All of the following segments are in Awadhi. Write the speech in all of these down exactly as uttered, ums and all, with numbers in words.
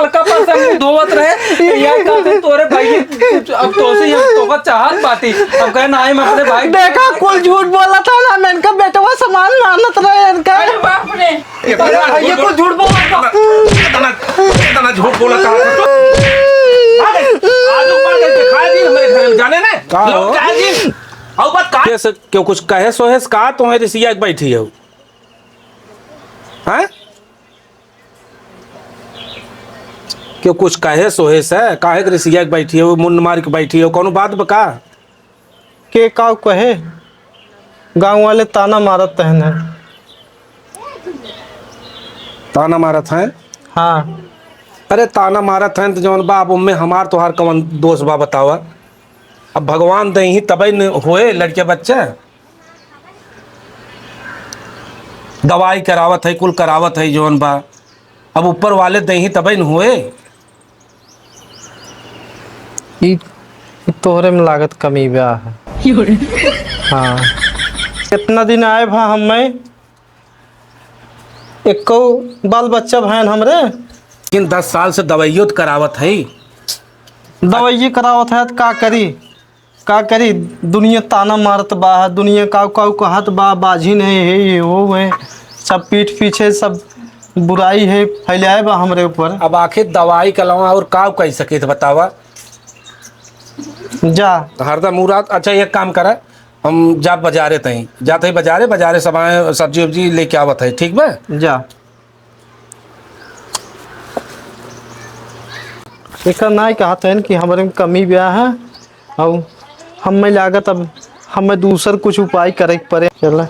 हल्का पर से मुंह धोवत रहे, या कहते तोरे भाई, अब तोसे ही हम तोका चाहत बाटी। अब कहे, "नाही, हम अपने भाई।" देखा, कुल झूठ बोलत है ना, मैं इनका बेटवा समान मानत रहे इनका। अरे बाप रे। ये अरे, ये कुल झूठ बोलत है। इतना, इतना झूठ बोलत है। अरे, आज ऊपर के दिखा दी हमारे घर में, जाने ने? का लोग हो? कहा जी? और बात का? कैसे, क्यों कुछ कहे सोहेस का तुम्हें रिसिया के बैठी हो? हैं? क्यों कुछ कहे सोहेस है? काहे के रिसिया के बैठी हो, मुंड मार के बैठी हो, कौनो बात बा का? के का कहे? गाँव वाले ताना मारत हैं। ताना मारत हैं? हाँ। अरे, ताना मारत हैं तो जौन बा, अब उनमें हमार तोहार कवन दोष बा, बतावा? अब भगवान दे ही तबे न होए लड़के बच्चे। दवाई करावत है, कुल करावत है जौन बा, अब ऊपर वाले दे ही तबे न होए। ई, ई तोहरे में लागत कमी बा है। हाँ। कितना दिन आए भा हमें, एको बाल बच्चा भैन हमरे। लेकिन दस साल से दवाइयो तो करावत है। दवाइये करावत है तो का करी, का करी? दुनिया ताना मारत बा, दुनिया काऊ काऊ कहत बा, बाझिन है, हे, हे, हो है, सब पीठ पीछे सब बुराई है फैलाए बा हमरे ऊपर। अब आखिर दवाई के अलावा और काऊ कह सके तो बतावा? जा। हरदम मुराद, अच्छा, एक काम करा, हम जा बजारे तई, जात ही बजारे, बजारे सब आए, सब्जी उब्जी लेके आवत है, ठीक बा? जा। एकर नाई कहत हन कि हमरे में कमी बा है, और हमें लागत अब हमें दूसर कुछ उपाय करे के पड़े। चल।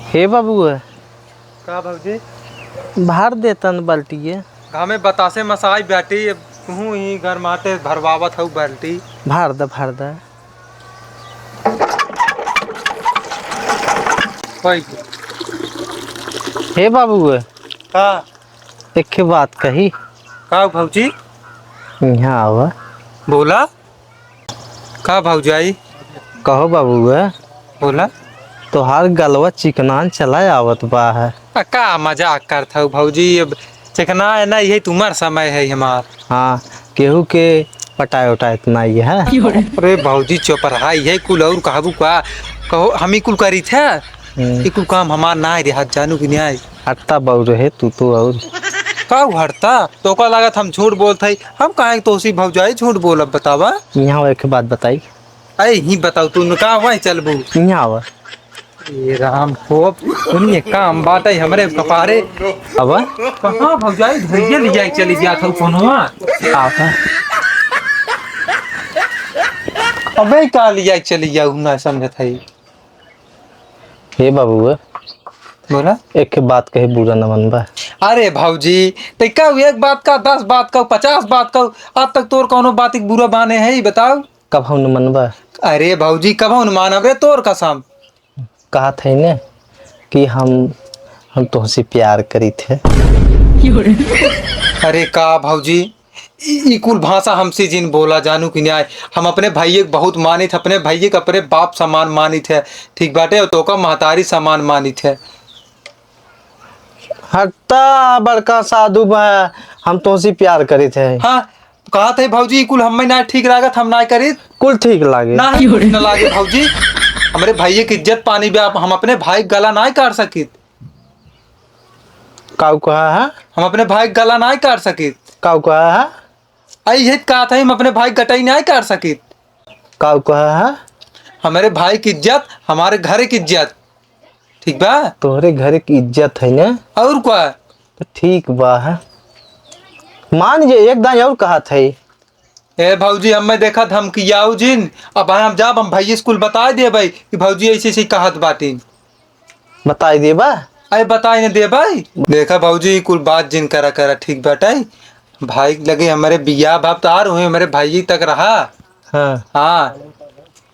हे बाबू, का भौजी? भर देतन बाल्टिए। घामे बतासे मसाई बाटी, अब तुहूँ ही घर माटे भरवावत हऊ बाल्टी। भर द, भर द। कोई के। हे बाबू, का? एक ठे बात कही। का भौजी? यहाँ आवा। बोला। का भौजाई? कहो बाबू, बोला। तोहार गलवा चिकनान चला आवत बा है। आ, का मजाक करत हऊ भौजी? अब चिकना है ना, यही तुम्हार समय है हमार। हाँ, केहू के पटाए उटाए तो नहीं है। अरे भौजी, चुप रहा, यही कुल और कहबू का? कहो, हम ही कुल करी थे, हम्म। ई कुल काम हमार ना रहा, जानू कि नहीं? हटता बाबू रहे तू तो और। का हटता? तोका लागत हम झूठ बोलत हई? हम काहे तोसी भौजाई झूठ बोलब, बतावा? यहाँ एक बात बताई। अरे ही बताऊ, तू का वहीं चलबू? यहाँ आवा। ए राम, खूब दुनिया काम बाटे हमरे कपारे। अब? कहाँ भौजाई धरिए ले जाए चली जात हऊ कोनवा? आवा। अबे का ले जाए चली जाऊ, ना समझत हई। हे बाबू, बोला। एक बात कहे बुरा न मनबा। अरे भौजी, ते का एक बात का, दस बात का, पचास बात का, आज तक तोर कौनो बात एक बुरा बाने है, ई बताओ। कबहू न मनबा। अरे भौजी, कबहू न मानब रे, तोर कसम। कहत है ने कि हम, हम तोहसे प्यार करी थे। अरे का भौजी, ई, ई कुल भाषा हमसे जिन बोला, जानू कि न्याय। हम अपने भइये के बहुत मानित है, अपने भइये के अपने बाप समान मानित है, ठीक बाटे, और तोका महतारी समान मानित है। हट्टा बड़का साधु बा, हम तोहसे प्यार करित है। हाँ, कहत है भौजी, ई कुल हमें ना ठीक लागत, हम ना करित। कुल ठीक लागे। ना, कुछ न लागे भौजी, हमरे भइये के इज्जत पानी बा, हम अपने भाई के गला ना काट सकित। काऊ कहा है? हम अपने भाई के गला नाहीं काट सकित। काऊ कहा है? आई ये कहत है, हम अपने भाई के गटई नाहीं काट सकित। काऊ कहा है? हमरे भाई की इज्जत, हमारे घर की इज्जत, ठीक बा? तोहरे घर की इज्जत है ना? और का? तो ठीक बा है। मान जे एक दाई और कहत है। ए भौजी, हमें देखा धमकियाऊ जिन। अब हम जाब, हम भैया स्कूल बताए देबै कि भौजी ऐसे ऐसे कहत बाटिन। बताए देबा? अरे बताए न देबै। देखा भौजी, कुल बात जिन करा करा, ठीक बाटे? भाई लगे हमरे बियाह भाव तो आ रहे, हमरे भाई तक रहा। हाँ। हाँ।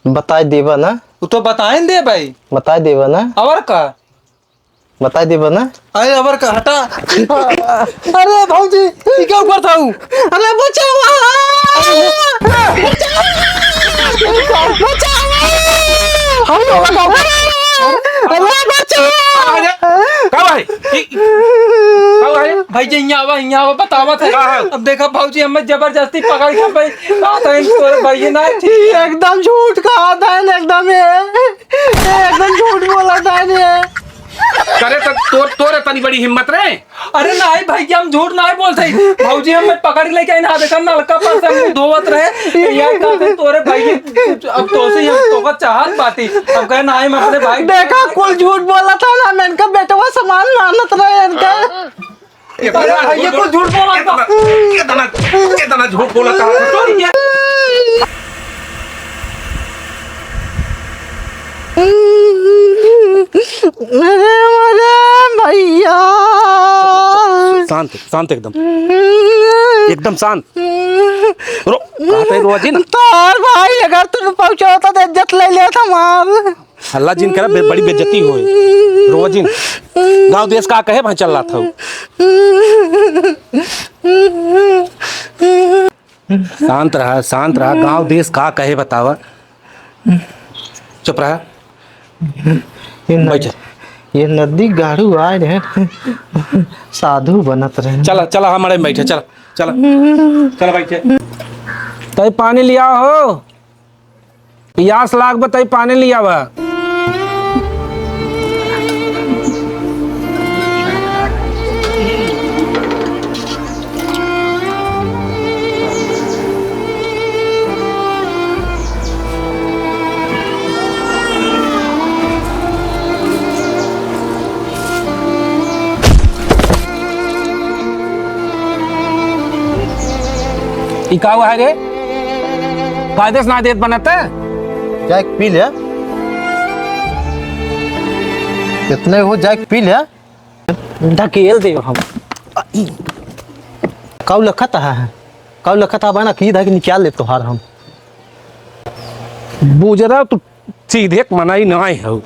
बताए देबा ना? वो तो बताए न देबै। बताए देबा ना? और का? बताई देबा ना? अरे अबर का हटा। अरे भौजी, ई का ऊपर था ऊ? अरे बचावा! बचावा! बचावा! अरे बचावा! का भाई? ई, ई, का भाई? भाई जी, यहाँ आवा, यहाँ आवा, बतावा था। का है? अब देखा भौजी, हमें जबरदस्ती पकड़ के भाई, का था इन तोरे भाई, ये ना ठीक। एकदम झूठ कहा था, एकदम ये, एकदम झूठ बोला था ये। करे तो तोर, तोर तनी बड़ी हिम्मत रे। अरे नाहीं भाई, हम झूठ नाहीं बोलत हई। भौजी हमें पकड़ लेके आई ना, देखा नलका पर से मुंह धोवत रहे। यार का से तोरे भाई, अब तो से हम तोका चाहत बाटी। अब कहे नाहीं, हम अपने भाई देखा, कुल झूठ बोलत है ना, मैं इनका बेटवा समान मानत रहे इनका। इतना अरे, ये झूठ तो झूठ बोला था। इतना, इतना, इतना झूठ बोला था। तो ये अरे, अरे, भैया। शांत, शांत एकदम। एकदम शांत। रो, कहत है रोआ जिन। तोर भाई अगर तू पहुंचा होता तो इज्जत ले लेत हमार। हल्ला जिन करा, बे-, बड़ी बेइज्जती होए। रोआ जिन। गाँव देश का कहे भाई चल रहा था। शांत रहा, शांत रहा। गाँव देश का कहे बतावा। चुप रहा। ये न-, बैठ। ये नदी गाड़ू आए रहे, साधु बनत रहे। चला, चला, हमारे में बैठे, चला, चला, चला बैठे। तई पानी लिया हो। पियास लाग बा, तई पानी लियावा। ई का हुआ है रे? कायदे से ना देत बनत है? जाए के पी ले। इतने हो, जाए के पी ले। ढकेल दे हम। काऊ लखत है? काऊ लखत है बना की धा के निकाल ले तोहार हम। बुजरा तू सीधे एक मनई नाय हौ।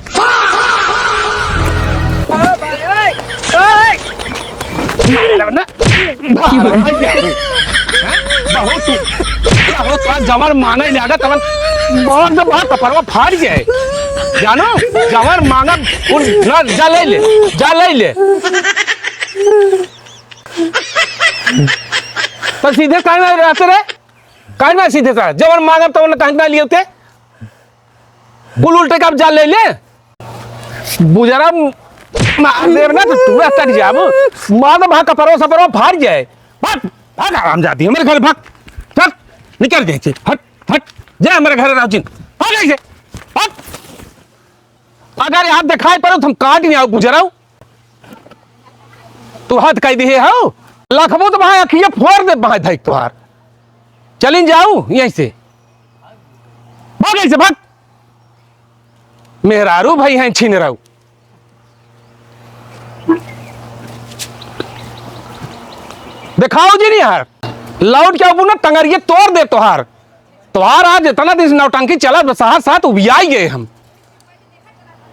बहुत, बहुत बार जवन मांगे लागा तवन बहुत से बात कपड़वा फाड़ जाए। जानो, जवन मांगा उन ना जा ले ले, जा ले ले। तो सीधे काहे ना रहते रे? काहे ना सीधे सा? जवन मांगब तवन काहे ना लियोते? कुल उल्टे का अब जा ले ले। बुजरा मार देब ना तो तू तट जाब। मार दे भाग कपड़वा सपड़वा फाड़ जाए। भाग, भाग आराम जाती है मेरे घर भाग। भाग, निकल जाए। हट, हट, जा मेरे घर राउजिन। भाग ऐसे। भाग। अगर यहाँ दिखाई पड़ो तो हम काट नहीं आओ बुजराऊ। तू हद कह दिए हो, लखबो तो भाई अखिया फोड़ दे भाई धाई तोहार। चलिन जाऊ यहीं से, भाग यहीं से, भाग। मेहरारू भाई हैं छीन रहू। दिखाओ जी नहीं यार, लौट के अब ना टंगरिये तोड़ दे तोहार। तोहार आज इतना दिन से नौटंकी चला, बस साथ साथ उबियाई गए हम।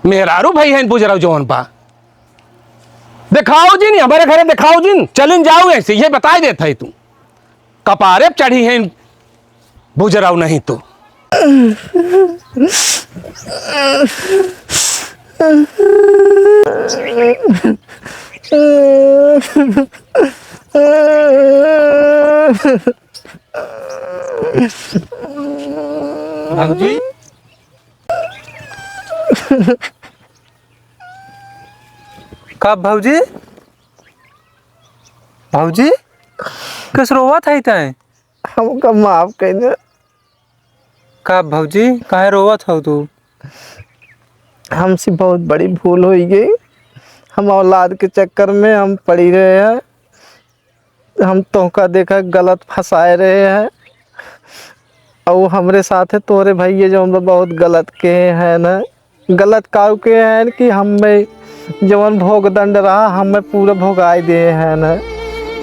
मेहरारू भाई हैं बुजराऊ जौन बा। देखाओ जिन, हमरे घरे देखाओ जिन, चलिन जाओ ऐसे, ये बताई देत है तू। कपारे पे चढ़ी हैं बुजराऊ नहीं तो। भौजी? का भौजी? भौजी? कस रोवत है तैं? हमका माफ कर दे। का भौजी, काहे रोवत हौ तू? हमसे बहुत बड़ी भूल होइ गई। हम औलाद के चक्कर में हम पड़ी रहे हैं। हम तोहका देखा गलत फंसाए रहे हैं। अउ हमरे साथे तोरे भइया जउन बा बहुत गलत किहे हैं न, गलत काउ किहे हैं कि हम्मे जउन भोग दंड रहा, हम्मे पूरा भोगाइ दिहे हैं न।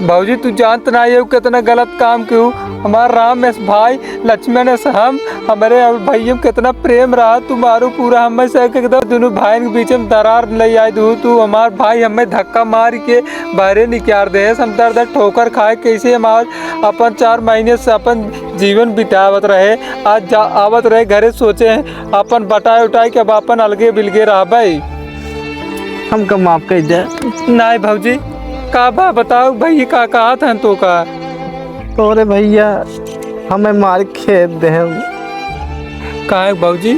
भौजी, तू जानत नाहीं हो कितना गलत काम किहू। हमार राम अस भाई, लक्ष्मण अस हम, हमरे अउर भइया में कितना प्रेम रहा। तू मारू पूरा हम्मे से एकदम दुनू भाइन के बीच में दरार लइ आइ दू। तू हमार भाई हम्मे धक्का मारि के बाहरे निकार देहेस। हम दर दर ठोकर खाए, कइसे हम आज अपन चार महीने से अपन जीवन बितावत रहे, आज जा, आवत रहे घरे, सोचे हैं अपन बटाए उटाए के अब अपन अलगे बिलगे रहबे। हमका माफ कइ दे। नाहीं भौजी, का बा बताउ भइया, का कहत हैं तोका? तोरे भइया हम्मे मार खेद देहेन। काहे भौजी?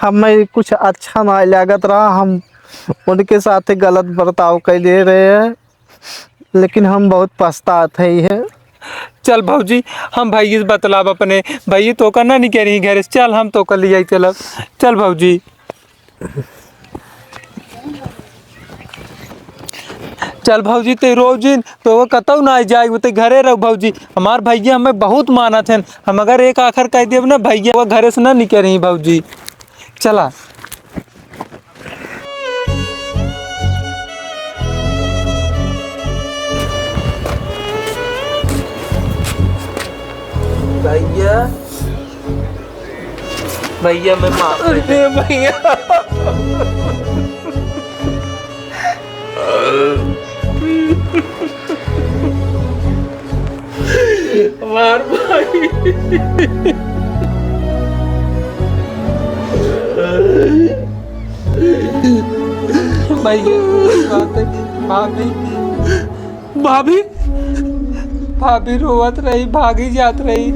हम्मे कुछ अच्छा नाहीं लागत रहा, हम उनके साथे गलत बर्ताव कइले रहे हैं, लेकिन हम बहुत पछतात हई है। चल भौजी, हम भइया से बतलाब अपने, भइया तोका ना निकरी घरे से, चल हम तोका लिआई चलब, चल भौजी। चल भौजी, ते रो जिन, तोका कतउ नाहीं जाए, ते घरे रहो भौजी। हमार भइया हम्मे बहुत मानत हैं, हम अगर एक आखर कहि देब ना भइया, वो घरे से ना निकरी भौजी। चला। भइया, भइया, मैं माफ कर दे। अरे भइया। हमार भाई। भइया, बात है, भाभी। भाभी? भाभी रोवत रही, भागी जात रही।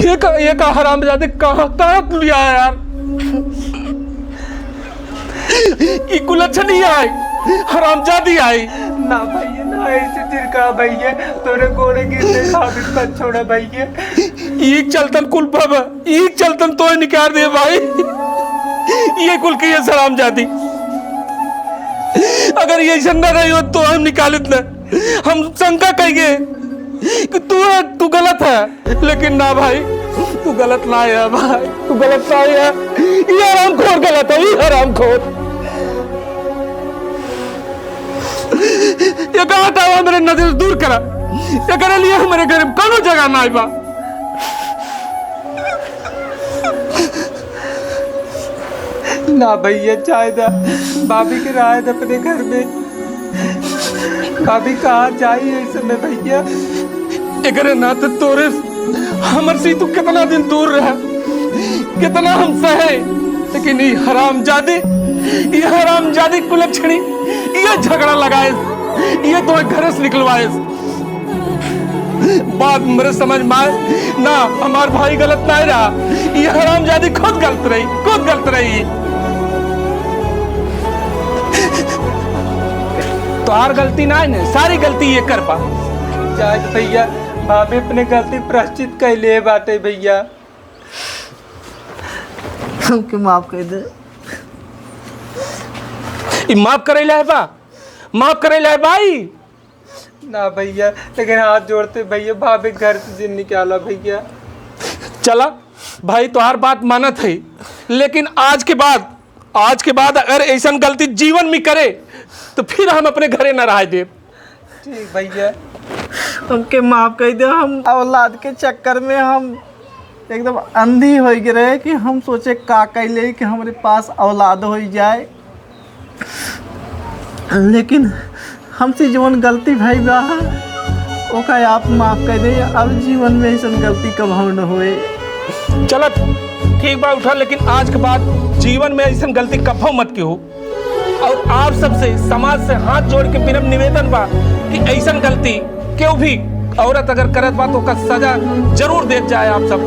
ये का, ये का हरामजादे कहाँ, कहाँ कुल आया यार? ई कुलच्छनी आई, हरामजादी आई। ना भइया, ना ऐसे चिरका भइया, तोरे गोड़े गिरते भाभी मत छोड़ा भइया। ई चलतन कुल बाबा, ई चलतन तोहे निकार दे भाई। ये कुल की है हरामजादी। अगर ये ऐसा न रही हो तो हम निकालित न। हम शंका कइगे कि तू है, तू गलत है, लेकिन ना भाई, तू गलत ना है भाई, तू गलत ना है। ये हरामखोर गलत है, ये हरामखोर। ये कहाँ था हमरे नजर से दूर करा, एकरे लिए हमरे घर में कउनो जगह ना बा। ना भइया, जाए दा, भाभी के रहे दा अपने घर में। भाभी कहाँ जाई ऐसे में भइया? एकरे नाते तोरे हमर से तू कितना दिन दूर रहा, कितना हम सहे, लेकिन ई हरामजादी, ई हरामजादी कुलच्छनी, ये झगड़ा लगाए, ये तो घर से निकलवाए। बात मेरे समझ में आए ना, हमार भाई गलत नाहीं रहा, ये हरामजादी खुद गलत रही, खुद गलत रही। तोहार गलती नाहीं ने, सारी गलती ये कर बा। जाए दे भइया, भाभी अपने गलती प्रायश्चित कइ ले बाटे भइया। हमके माफ कइ दे। ई माफ करइ लाए बा, माफ करइ लाए भाई। ना भइया, लेकिन हाथ जोड़ते भइया, भाभी घर से जिन निकाला भइया। चला भाई, तोहार बात मानत है, लेकिन आज के बाद, आज के बाद अगर ऐसन गलती जीवन में करे, तो फिर हम अपने घरे न रह देब। ठीक भइया। हमके माफ कइ दे, हम औलाद के चक्कर में हम एकदम अंधी होइ गए रहे कि हम सोचे का कइ ले कि हमरे पास औलाद होइ जाए। लेकिन हमसे जवन गलती भई बा, ओका आप माफ कइ दे। अब जीवन में ऐसन गलती कबहू न होए। चलत ठीक बा, उठा, लेकिन आज के बाद जीवन में ऐसन गलती कबहू मत किहू। और आप सबसे, समाज से हाथ जोड़ के विनम्र निवेदन बा कि ऐसन गलती केहू भी औरत अगर करत बा तो ओका सजा जरूर देत जाए आप सब।